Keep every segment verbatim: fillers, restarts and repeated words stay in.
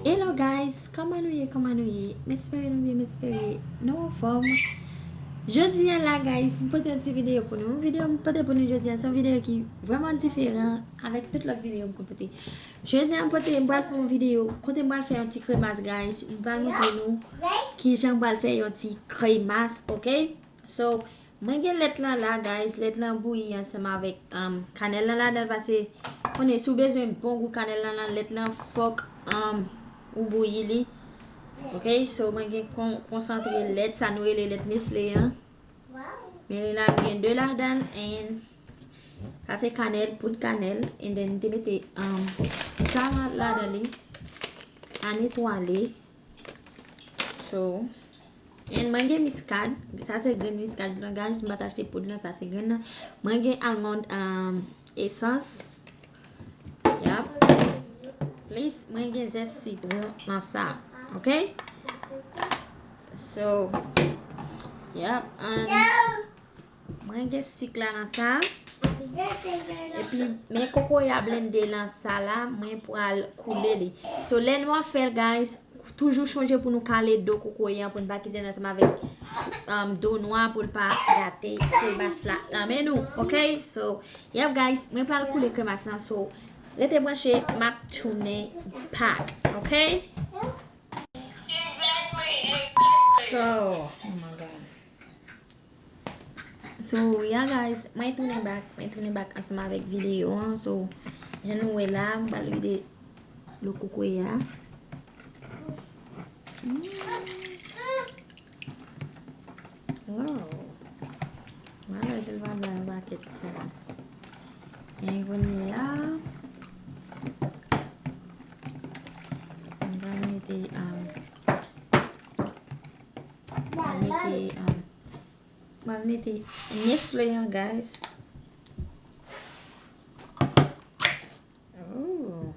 Hello guys, kòman nou ye, kòman nou ye? M espere nou byen, m espere nou anfòm. Jodi a la guys, m pote yon ti videyo pou nou. Videyo m pote pou nou jodi a, se yon videyo ki vrèman diferan avèk tout lòt videyo m konn pote. Jodi a m pote, m pral fè yon videyo kote m pral fè yon ti kremas guys. M pral montre nou kijan m pral fè yon ti kremas, ok? So, mwen gen lèt lan la guys, lèt lan bouyi ansanm avèk um, kanèl lan ladan l pase konnen si w bezwen bon gou kanèl lan, lan lèt lan fòk um, ou bouyi li. Ok, so mwen gen kon, konsantre lèt sa nou rele lèt Nestlé an. Men la m gen de ladan l and sa se kanèl, poud kanèl, and then m te mete um, sa ladan li, a netwale. So, and mwen gen miskad. Sa se grenn miskad lan, guys. M pa t achte poud lan, sa se grenn lan. Mwen gen almond um, esans. Yap. Plis, mwen gen zès sitwon nan sa. Ok? So, yap. And Mwen gen sik la nan sa. Epi, men kokoye a blende nan sa la, mwen pral koule li. So, lè nou ap fè l, guys, toujou chonje pou nou kale do kokoye an pou n pa kite l ansanm avèk um, do nwa pou l pa gate kremas la nan men nou, ok? So, yep, guys, mwen pral koule kremas lan, so, rete branche, m ap tounen back, ok? So, oh my God. So, yeah guys, mwen tounen back, mwen tounen back ansanm avèk videyo an. So, jan nou wè la, m pral vide lo kokoye a. Mm. Wow. Mwen wè si l pa blan yon pakèt sa. E kounye a, m pral mete, um, mete, um, Mwen mete Nestlé an, guys. Oh.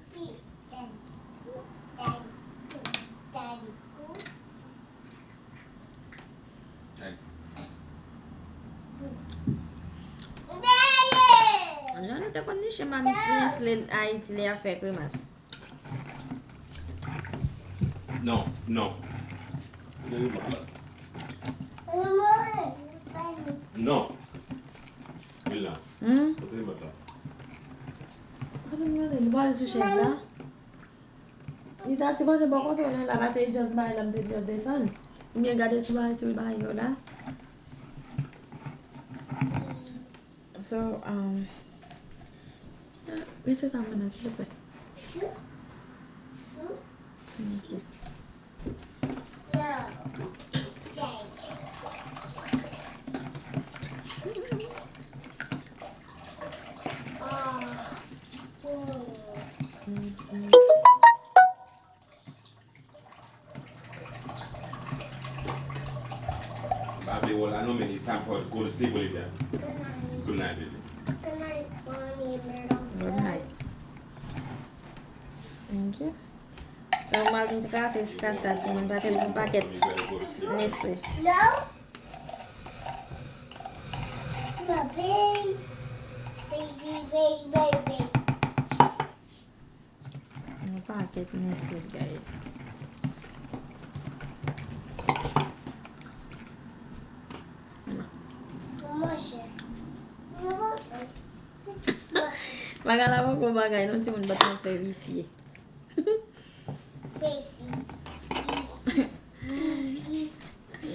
Jan nou te konn niche mamit Nestlé Ayiti lè y ap fè kremas. Non, non. Non. Vin la. Hmm? Kote remòt la? Kote m gade? Li pa sou chèz la? Li ta sipoze bò kote w la, la pase li just bay la, m te just desann. Oubyen gade sou bagay, si w bay yo la. So, um, rese sa mwen nan, silvouplè. Thank you. M pa vle wè w la non, men it's time for go to sleep, Olivia. Good night, baby. Good night, Mommy and Daddy. Good night. Thank you. So, m al vin trase kras sa, timoun, pa fè l pou pakèt Nestlé. No. No, baby. Baby, baby, baby. Yon pakèt Nestlé, guys. Bagay la poko bagay non, timoun, bat mwen fè visye.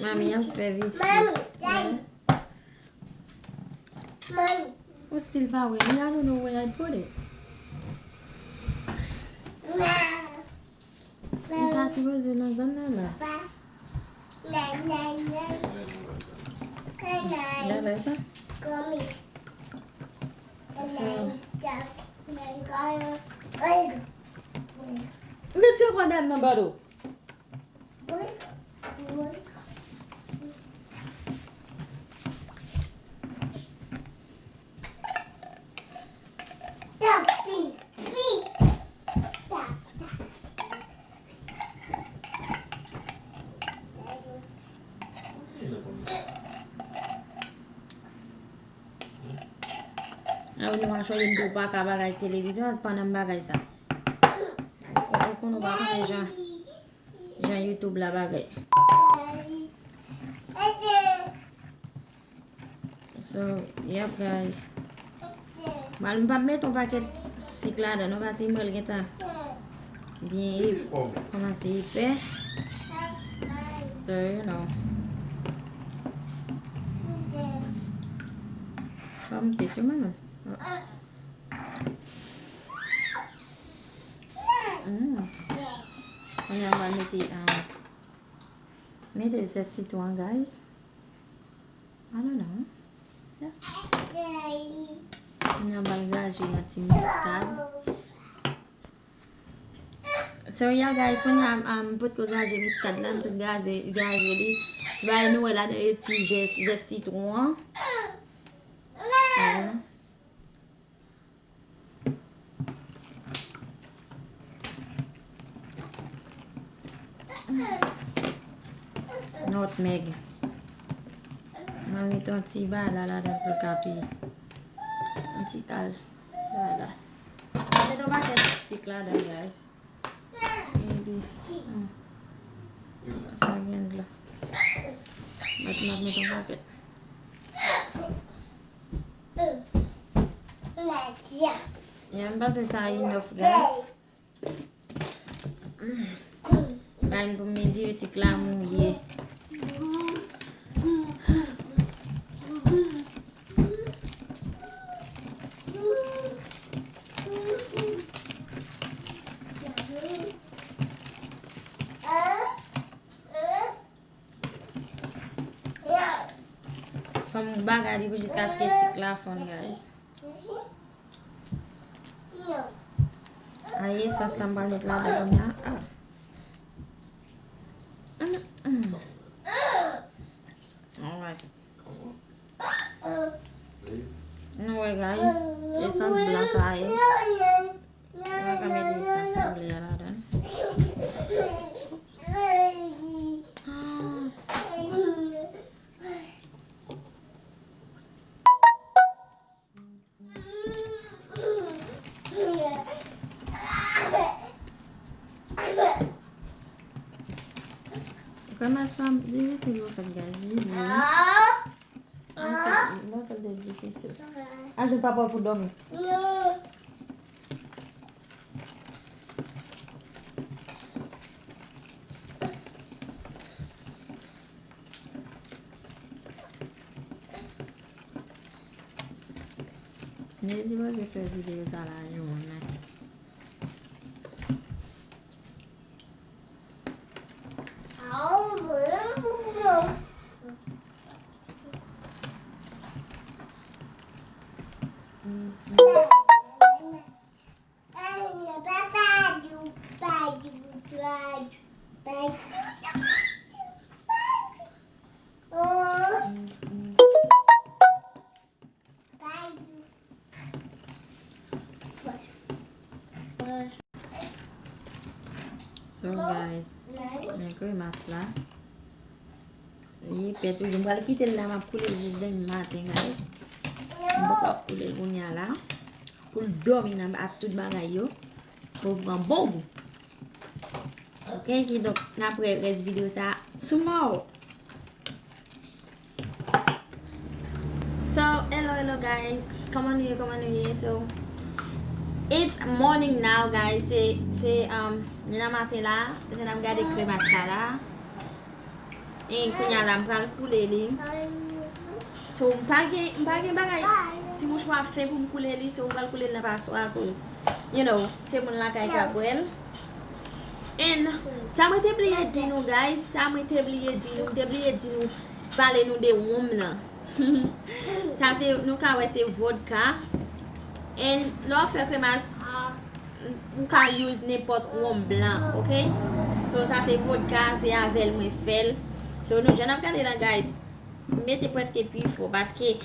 Mami ap fè visye. Mami, daddy. Mami. Ou still pa wè li, I don't know where I put it. Li ta sipoze nan zòn nan la. Gade sa. So, mete kòdèm nan bòdò. Awi, nou a chwazi m tou pa ka bagay televizyon pandan m bagay sa. Nou pa konnen jan, jan YouTube la bagay. So, yep, guys. Mal, m p ap met yon pakèt sik ladan, non, paske mwen gentan byen kòmanse epè. So, you know. Fò m teste mwen menm. Mm. Kounye a, m pral mete, um, mete zès sitwon, guys. I don't know. Yeah. Kounye a, m pral graje yon ti miskad. So, yeah, guys, kounye a, um, m potko graje miskad la, m sot graje, graje li. Ti bagay nou wè ladan yo, ti zès, zès sitwon an. I don't know. Nutmeg. Mwen mete yon ti bagay la ladan pou l ka pi. Yon ti kal bagay la. Mwen mete yon pakèt sik ladan, guys. Epi, hmm. Sa gen dlo. Mwen mete yon pakèt. Yeah, m panse sa enough, guys. Ba m pou m mezire sik la mouye. Fò m bagay li pou jiskaske sik la fonn, guys. A, esans la m pral met ladan kounye a. Ah. Mm, mm. Alright. Nou wè, guys, esans blan sa a ye. Mwen ka mete sa sanble a ladan. Kremas pa m difisil pou fèt, guys. Easy, wi. Mwen, sa te difisil. A, jwenn papa w pou dòmi. Nezi poze fè videyo sa lajounen. So, guys, men kremas la. Li epè toujou. M pral kite l la, m ap koule l jis demen maten, guys. M poko ap koule l kounye a la. Pou l dòmi nan, ak tout bagay yo. Pou l pran bon gou. Ok, kidonk, n ap wè rès videyo sa a tomorrow. So, hello, hello, guys. Kòman nou ye, kòman nou ye? So, it's morning now, guys. Se, se, um, demen maten la, jan n ap gade kremas la la. E kounye a la, m pral koule li. So, m pa gen, m pa gen bagay, ti mouchwa fen pou m koule li, so, m pral koule li nan paswa, akoz, you know, se moun lakay k ap bwè l. And sa mwen te bliye di nou, guys, sa mwen te bliye di nou, m te bliye di nou, pale nou de wonm nan. Sa se, nou ka wè se vodka. And lè w ap fè kremas, ou ka use nenpòt wonm blan, ok? So, sa se vodka, se avè l mwen fè l. So, nou, jan n ap gade la, guys, mete prèske pi fò, paske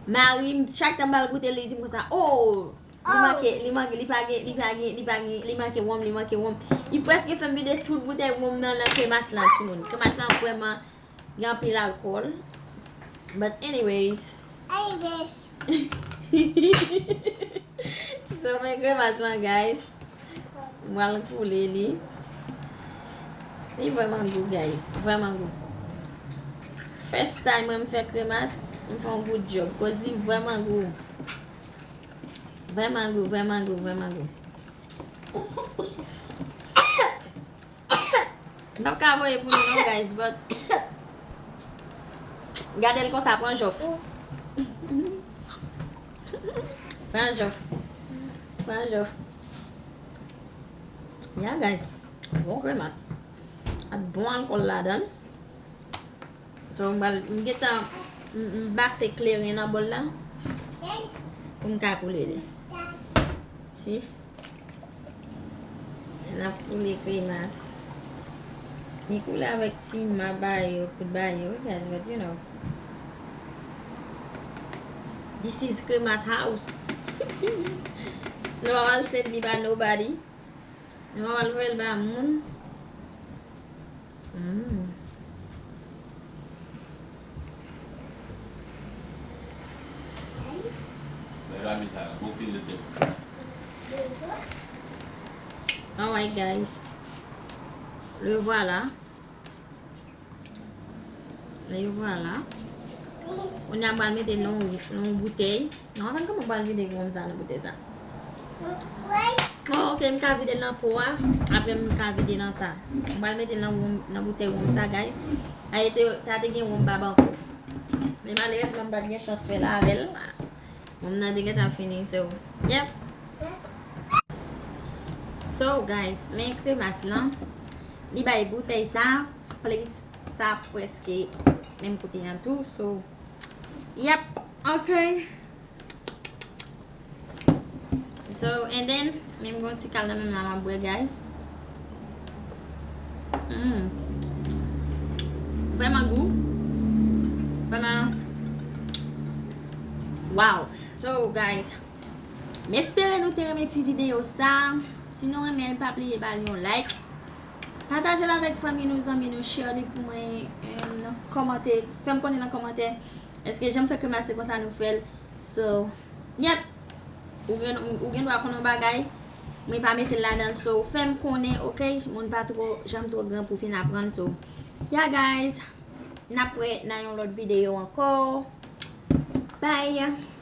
mari m, chak tan m pral goute l, li di m konsa, "Oh, li manke, li manke, li pa gen, li pa gen, li pa gen, li manke wonm, li manke wonm." Li prèske fè m vide tout boutèy wonm nan, nan kremas lan, timoun. Kremas lan vrèman gen anpil alkòl. But anyways. Anyways. So, men kremas lan, guys. M pral koule li. Li vrèman gou, guys. Vrèman gou. First time mwen m fè kremas, m fè yon good job. Koz li vrèman gou. Vrèman gou, vrèman gou, vrèman gou. M p ap ka voye pou nou non, guys, but gade l konsa, pran jòf. Pran jòf. Pran jòf. Ya, guys. Bon kremas. Ak bon alkòl ladan l. So, m pral, m gentan, m, m base kleren nan bòl la. Pou m ka koule li. Si. N ap koule kremas. Li koule avèk ti ma ba yo, kout ba yo, wi, guys, but you know. This is Kremas house. Nou pa pral send li ba nobody. Nou pa pral voye l ba moun. Mm. Alright, guys. Le voilà. Le voilà. Kounye a m pral mete l nan yon, nan yon boutèy. Non, avan kòman m pral vide wonm sa nan boutèy sa? Oh, ok, m ka vide l nan po a. Apre m ka vide nan sa. M pral mete l nan wonm, nan boutèy wonm sa, guys. Sa te, sa te gen wonm Babankou. Men malerezman, m pa t gen chans fè l avè l. Wonm nan te gentan fini, so, yep. So, guys, men kremas lan. Li bay boutèy sa, plis sa prèske menm kote an tou, so, yep, ok. So, and then, menm gon ti kal nan menm la m ap bwè, guys. Mm. Vrèman gou. Vrèman. Wow. So, guys, m espere nou te renmen ti videyo sa. Si nou renmen l, pa bliye ba l yon like. Pataje l avèk fanmi nou, zanmi nou, share li pou mwen, em, kòmante, fè m konnen nan kòmantè. Èske jan m fè kremas se konsa nou fè l? So, yep. Ou gen, ou gen dwa konn yon bagay, mwen pa mete l ladan l, so, fè m konnen, ok? Moun pa twò, janm twò gran pou fin aprann, so. Yeah, guys. N ap wè nan yon lòt videyo ankò. Bye.